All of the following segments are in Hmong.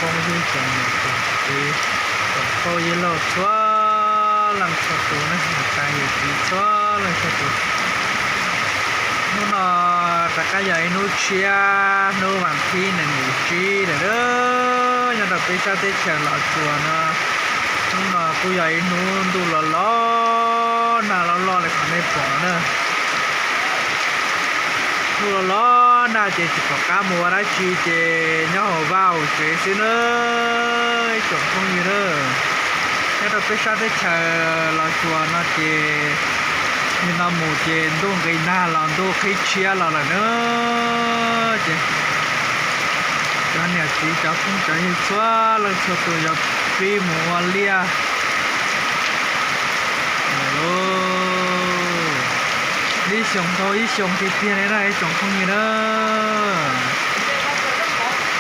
Phooj ywg tsoom niam tsoom txiv, tsoom phooj ywg laug txhua leej txhua tus na, niam tais yawm txiv txhua leej txhua tus. Hnub no rov qab yog ib hnub tshiab, hnub vas thib nees nkaum tsib lawm, nyob rau peb sab teb chaws Los Tsuas no. Hnub no kuj yog ib hnub ntuj los los nag loj loj li qhov nej pom na. Ntuj los los nag ces tsis pom qab mus ua dab tsi ces nyob hauv vaj hauv tsev xwb na, ib tsoom phooj ywg na. Nyob rau peb sab teb chaws Los Tsuas no ces nim no mus ces ntuj nqis nag los ntuj qhib tshiab los lawm na. Ces cov niam txiv cov phooj cov ywg txhua leej txhua tus yuav pib mus ua liaj ib xyoos dhau ib xyoos tiag tiag li na ib tsoom phooj ywg na.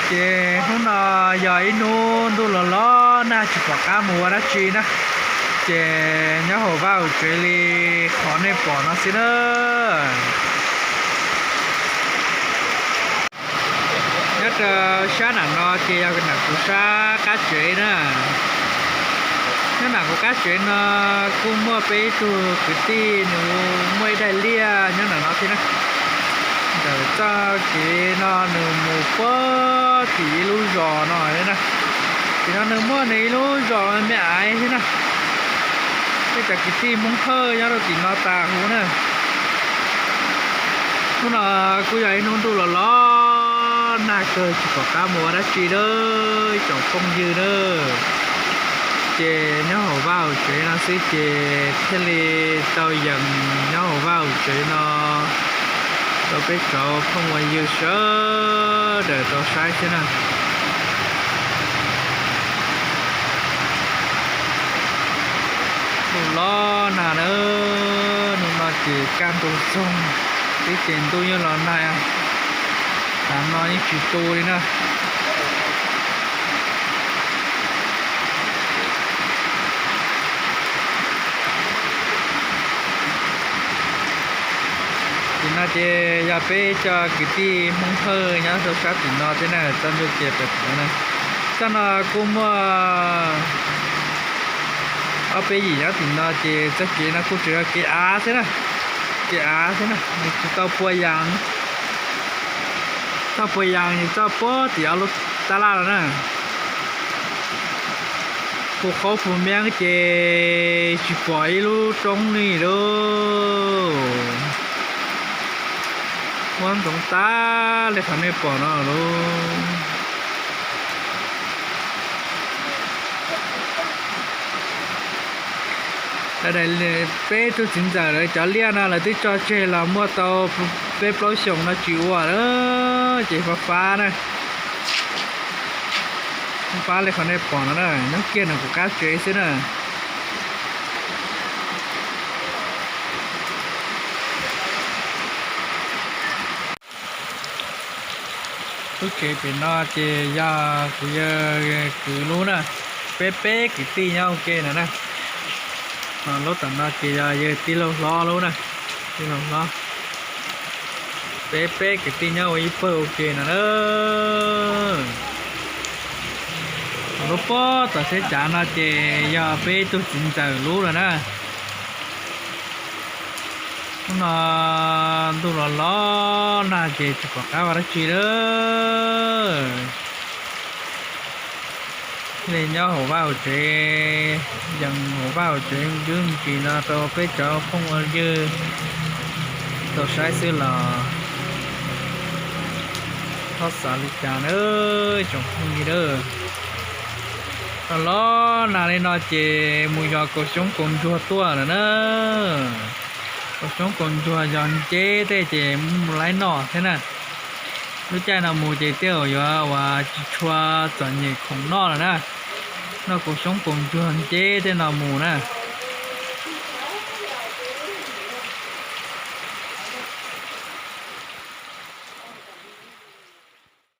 Ces hnub no yog ib hnub ntuj los los nag tsis pom qab mus ua dab tsi na, ces nyob hauv vaj hauv tsev li qhov nej pom no xwb na. Nyob rau sab nram no ces yog nram kuv sab qab tsev na. Nyob nram kuv qab tsev no kuj muaj peb ib tug kwv tij nws muaj ib daim liaj nyob nram no thiab na. Ntawm txoj kev no nws mus puag tim ib lub zos no na. Tim no nws muaj nws ib lub zos me me aiv thiab na. Peb cov kwv tij Hmoob Hawj nyob rau tim no tas huv na. Hnub no kuj yog ib hnub ntuj los los nag kawg tsis pom qab mus ua dab tsi lawm ib tsoom phooj ywg na. Ces nyob hauv vaj hauv tsev no xwb ces thiaj li tau yees nyob hauv vaj hauv tsev no rau peb cov phooj ywg sawv daws tau saib xwb na. Ntuj los nag na, hnub no ces kaj ntug txoog, twb ces ntuj yeej los nag, tav no yeej tsis tu li na. Tim no ces yog peb cov kwv tij Hmoob Hawj nyob rau sab tim no thiab na, txoj ntsuj ces pem tod na. Txoj no kuj muaj ob peb yim nyob tim no ces txoj kev no kuj tsuas yog kev av xwb na, kev av xwb na, nws tsis tau pua yas, txoj pua yas nws txoj puag tim ob lub tab laj no na. Pus qaub pus meeb ces tsis pom ib lub roob li lauj. Muab ntsoov tag li qhov nej pom no lauj. Daim, peb tug txiv ntxawm lawv cov liaj no lawv twb tso tseg los muaj tau peb plaub xyoos no tsis ua lawm ces fab fab na. Fab li qhov nej pom no na, nyob kiag ntawm kuv qab tsev xwb na. Lub tsev pem no ces yog kuv yawg kwv lub na, peb peb kwv tij nyob ua ke no na. Lub tom no ces yog yawg tij laug hlob lub na, tij laug hlob. Peb peb kwv tij nyob ua ib pawg ua ke no na. Lub pob tom seb cav no ces yog peb tug txiv ntxawm lub lawm na. Hnub no ntuj los los nag ces tsis pom qab ua dab tsi lawm. Thiaj li nyob hauv vaj hauv tsev, yees hauv vaj hauv tsev ntsuj ntsis no rau peb cov phooj ywg tau saib xwb los txhob xav li cas na tsoom phooj ywg na. Los los nag li no ces mus yos kaus xyoob kaus ntsuag tuaj lawm na. Kaus xyoob kaus ntsuag yog nceb tej ces mus laib noj thiab na. Lub caij no mus ces tej zaum yuav uas tsis tshua txom nyem khoom noj lawm na. Noj kaus xyoob kaus ntsuag nceb tej no mus na.